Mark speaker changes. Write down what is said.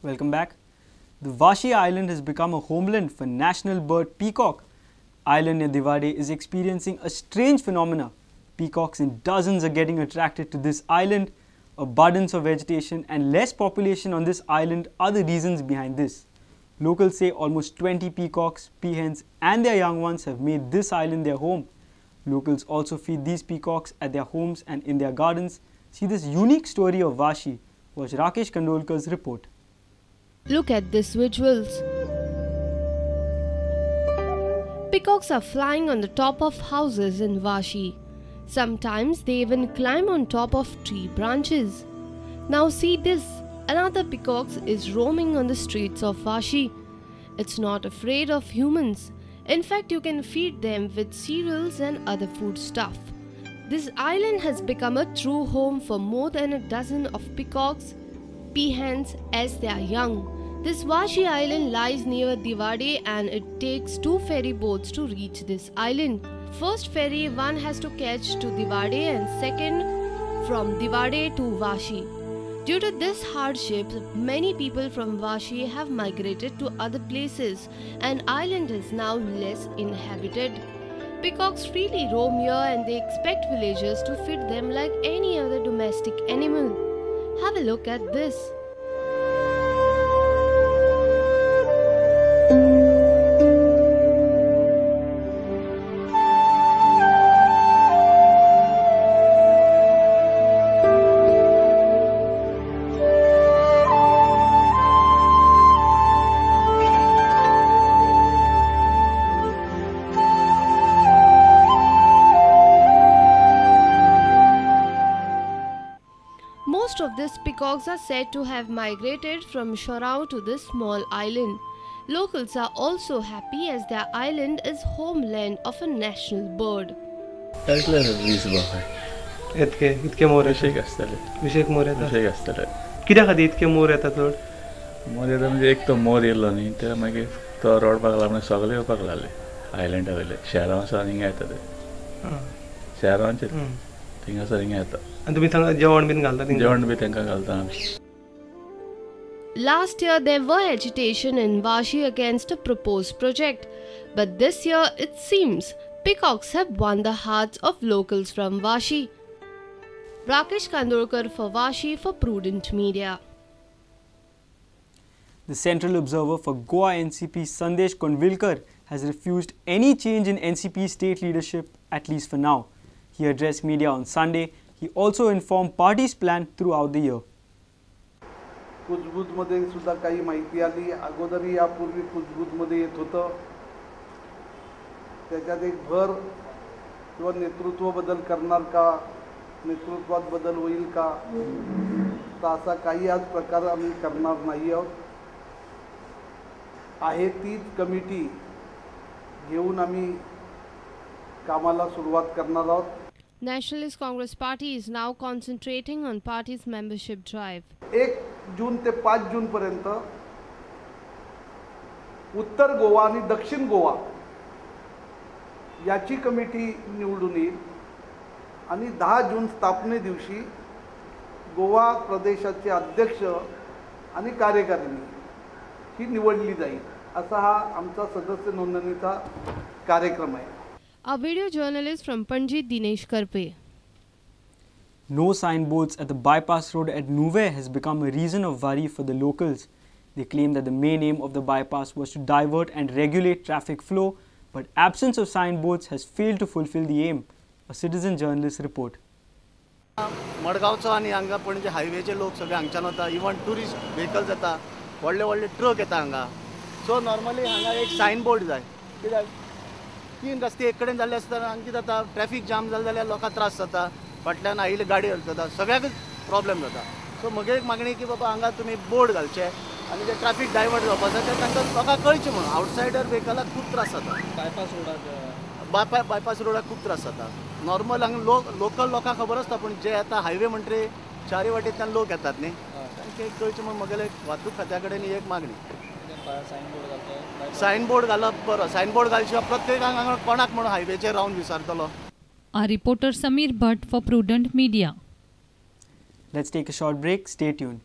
Speaker 1: Welcome back. The Vashi Island has become a homeland for national bird peacock. Island near Divar is experiencing a strange phenomena. Peacocks in dozens are getting attracted to this island. Abundance of vegetation and less population on this island are the reasons behind this. Locals say almost 20 peacocks, peahens and their young ones have made this island their home. Locals also feed these peacocks at their homes and in their gardens. See this unique story of Vashi. Watch Rakesh Kandolkar's report.
Speaker 2: Look at these visuals. Peacocks are flying on the top of houses in Vashi. Sometimes they even climb on top of tree branches. Now see this, another peacock is roaming on the streets of Vashi. It's not afraid of humans. In fact, you can feed them with cereals and other food stuff. This island has become a true home for more than a dozen of peacocks, peahens as they are young. This Vashi island lies near Divar and it takes 2 ferry boats to reach this island. First ferry one has to catch to Divar and second from Divar to Vashi. Due to this hardship, many people from Vashi have migrated to other places and island is now less inhabited. Peacocks freely roam here and they expect villagers to feed them like any other domestic animal. Have a look at this. Most of these peacocks are said to have migrated from Chorao to this small island. Locals are also happy as their island is homeland of a national bird.
Speaker 3: इतके मोर विशेक मोर येता. कित्या खातीर इतके मोर येता चड?
Speaker 4: मोर येता म्हणजे एक तो मोर येयलो न्ही, ते मागीर तो रडपाक लागलो, सगळे येवपाक लागले आयलंडा वयले. शहरां आसा हिंगा येता ते, शहरांचे थिंगासर हिंगा येता.
Speaker 3: आनी तुमी थंय जेवण बीन घालता?
Speaker 4: जेवण बी तांकां घालता आमी.
Speaker 2: Last year there were agitation in Vashi against a proposed project, but this year it seems peacocks have won the hearts of locals from Vashi. Rakesh Kandolkar for Vashi for Prudent Media.
Speaker 1: The Central Observer for Goa NCP Sandesh Konvilkar has refused any change in NCP state leadership, at least for now. He addressed media on Sunday. He also informed party's plan throughout the year.
Speaker 5: कुजबूजमध्ये सुद्धा काही माहिती आली. अगोदरही यापूर्वी कुजबूजमध्ये येत होतं, त्याच्यात एक भर किंवा नेतृत्व बदल करणार का, नेतृत्वात बदल होईल का, तर असा काही आज प्रकार आम्ही करणार नाही आहोत. आहे तीच कमिटी घेऊन आम्ही कामाला सुरुवात करणार आहोत.
Speaker 2: Nationalist Congress Party is now concentrating on party's membership drive.
Speaker 5: 1 जून ते 5 जून पर्यंत उत्तर गोवा आणि दक्षिण गोवा याची कमिटी निवडून येईल आणि 10 जून स्थापने दिवशी गोवा प्रदेशाचे अध्यक्ष आणि कार्यकारिणी ही निवडली जाईल, असा हा आमचा सदस्य नोंदणीचा कार्यक्रम आहे.
Speaker 2: A video journalist from Panji, Dinesh Karpe.
Speaker 1: No signboards at the bypass road at Nuvem has become a reason of worry for the locals. They claim that the main aim of the bypass was to divert and regulate traffic flow, but absence of signboards has failed to fulfill the aim. A citizen journalist report.
Speaker 6: मडगांवचो आनी हांगा पणजे हायवेचे लोक सगळे हांगच्यान वता, even tourist vehicles येता, व्हडले व्हडले truck येता हांगा. सो नॉर्मली हांगा एक सायन बोर्ड जाय, कित्याक 3 रस्ते एक कडेन जाल्ले आसतना हांगा कितें जाता, ट्रॅफिक जाम जालें जाल्यार लोकांक त्रास जाता, फाटल्यान आयिल्ली गाडी जाता, सगळ्याकच प्रॉब्लेम जाता. सो म्हगे एक मागणी की बाबा हांगा तुमी बोर्ड घालचे आनी जे ट्रॅफिक डायवर्ट जावपा आसा तें तांकां लोकांक कळचें म्हणून. आवटसायडर व्हेकलाक खूब त्रास जाता, बायपास रोडाक बायपास रोडाक खूब त्रास जाता. नॉर्मल हांगा लोकल लोकांक खबर आसता, पूण जे येता हायवे म्हणटरी चारी वाटेंतल्यान लोक येतात न्ही, तांकां एक कळचें म्हणून म्हगेले वाहतूक खात्या कडेन ही एक मागणी. सायन बोर्ड घालप बरो, सायन बोर्ड घालशिवाय प्रत्येकाक हांगा कोणाक म्हणून हायवेचेर रावन विचारतलो.
Speaker 7: Our reporter Samir Bhatt for Prudent Media.
Speaker 1: Let's take a short break. Stay tuned.